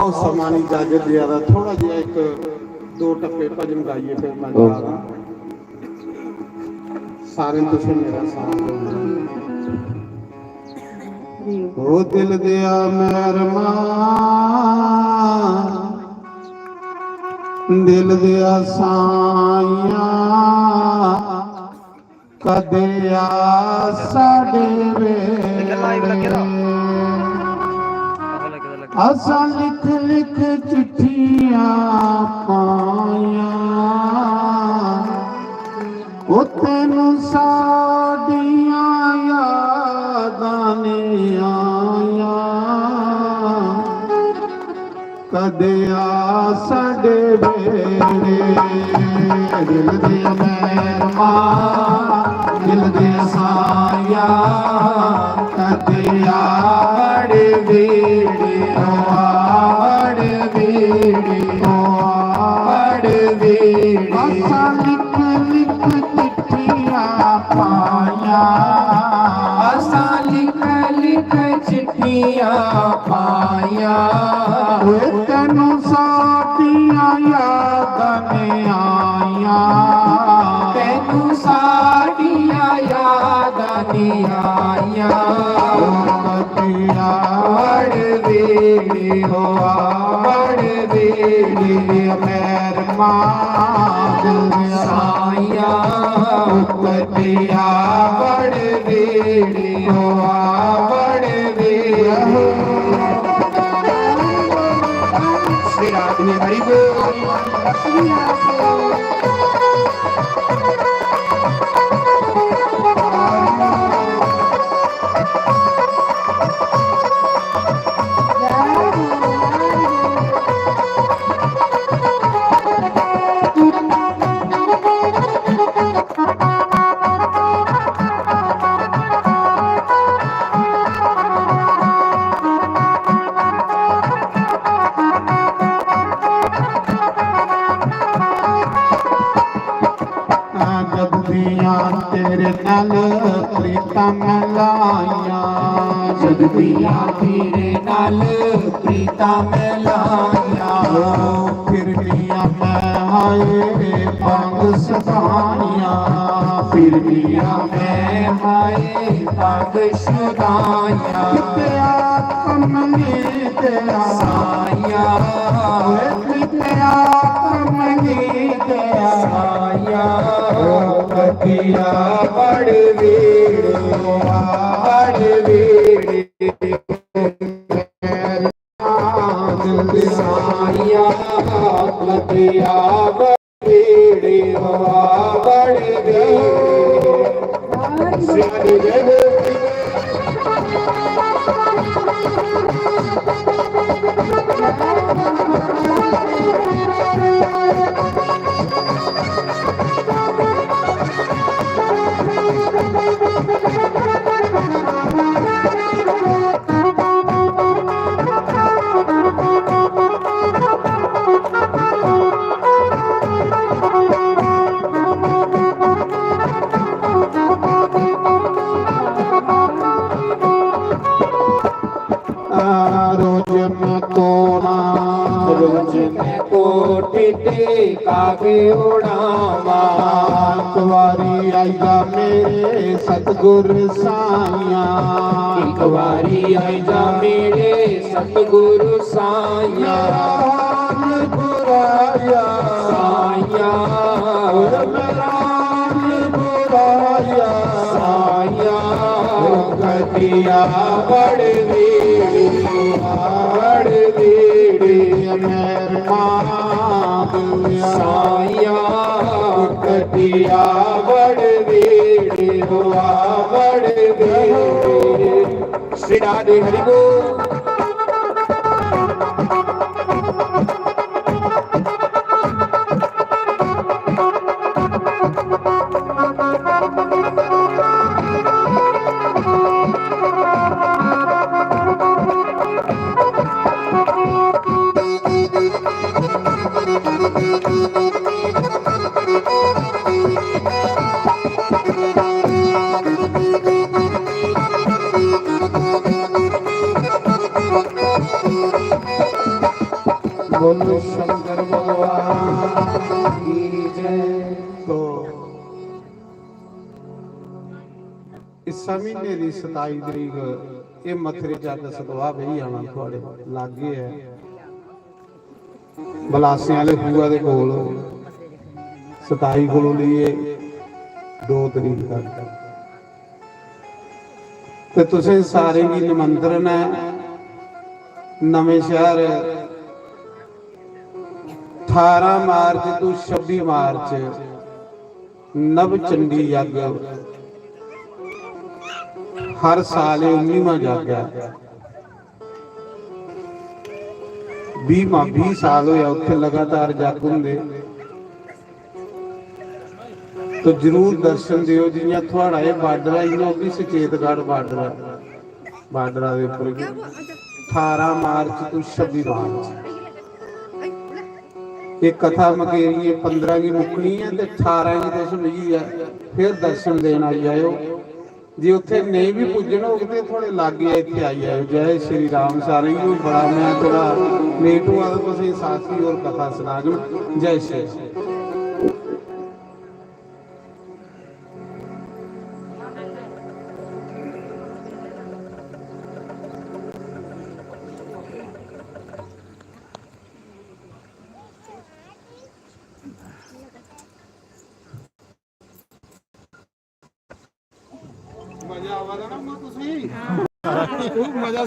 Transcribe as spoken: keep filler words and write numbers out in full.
आओ, समां नी इजाजत देआ दा, थोड़ा जेहा इक दो टप्पे भजन गाइयै फिर मैं जा रहा। सारें तुसें मेरा साथ देना। ओ दिल दिया मेहरमा, दिल दिया साइया, कदे आ साडे वेड़े। असां लिख लिख चिट्ठियां पाइयां, ओ तैनू साडियां यादां नी आइयां। कदे आ साडे वेड़े, दिल दे मेहरमा, दिल दे साया, कदे आ साडे वेड़े, ओ आ साडे वेड़े, ओ आ साडे वेड़े। असां लिख लिख चिट्ठियां पाइयां, असां लिख लिख चिट्ठियां पाइयां। ओए तैनू साडियां यादां नी आइयां, तैनू साडियां यादां नी आइयां। ओ कदिया वड़ वेड़े, ओ आ वड़ वेड़े, मेहरमा साइया, ओ कदिया वड़ वेड़े, ओ आ वड़ वेड़े। श्री राधे हरि बोल। जगदियां तेरे नाल प्रीतां मैं लाइयां, जगदियां तेरे नाल प्रीतां मैं लाइयां। फिर मियां मैं हाय भंग सदाइयां, फिर मियां मैं हाय भंग शुदाइयां। कितया कमली तेरा साइयां, ओए कितया कमली तेरा साइयां। ओ कतिया बड़ वीड़, बड़ वीड़। साइया, लतिया बड़ वीड़ी, वाह बड़ वीड़ी। सिया दी जय हो। रोज मैं कोड़ा, रोज मैं कोठी टेका के उड़ावा। एक बारी आई जा मेरे सतगुरु साइया, एक बारी आई जा मेरे सतगुरु साइया। मेरा हाल बुराया साइया, मेरा हाल बुराया साइया। कतिया बड़ वीड़ी, बड़ वीड़ी मेहरबान साइया। कतिया बड़ वीड़ी, बड़ वीड़ी। श्री राधे हरि बोल। बोलो शंकर भगवान की जय। तो इस म्हीने दी सताई तरीक एह् मत्थरे जग सतवाह् बेही जाना थुआढ़े लाग्गे ऐ। बलासें आह्ले खूहा दे कोल सताई कोलों लेइयै दो तरीक तक। ते तुसें सारें गी निमंत्रण ऐ नमें शैह्र ठारां मार्च तू छब्बी मार्च नव चंडी यज्ञ। हर साल एह् उन्नीवां यज्ञ ऐ। बीह मा-, बीह साल होया उत्थे लगातार जग हुंदे। तो जरूर दर्शन दियो, जियां थुआढ़ा एह् border ऐ, इयां ओह् बी सचेतगढ़ border ऐ। Border दे उप्पर गै ठारां मार्च तू छब्बी मार्च। एह् कथा मकेरिये पंदरां गी मुक्कनी ऐ ते ठारां गी तुस मिगी ऐ, फिर दर्शन देन आई जाएओ। जे उत्थे नेईं बी पुज्जन होग ते थुआढ़े लाग्गे इत्थे आई जाएओ। जय श्री राम। सारें गी बड़ा, मैं थोड़ा late होआ ते तुसेंगी साथी होर कथा सनागन। जय श्री राम। मजा आवा दा ना अम्मा तुसेंगी? खूब मजा।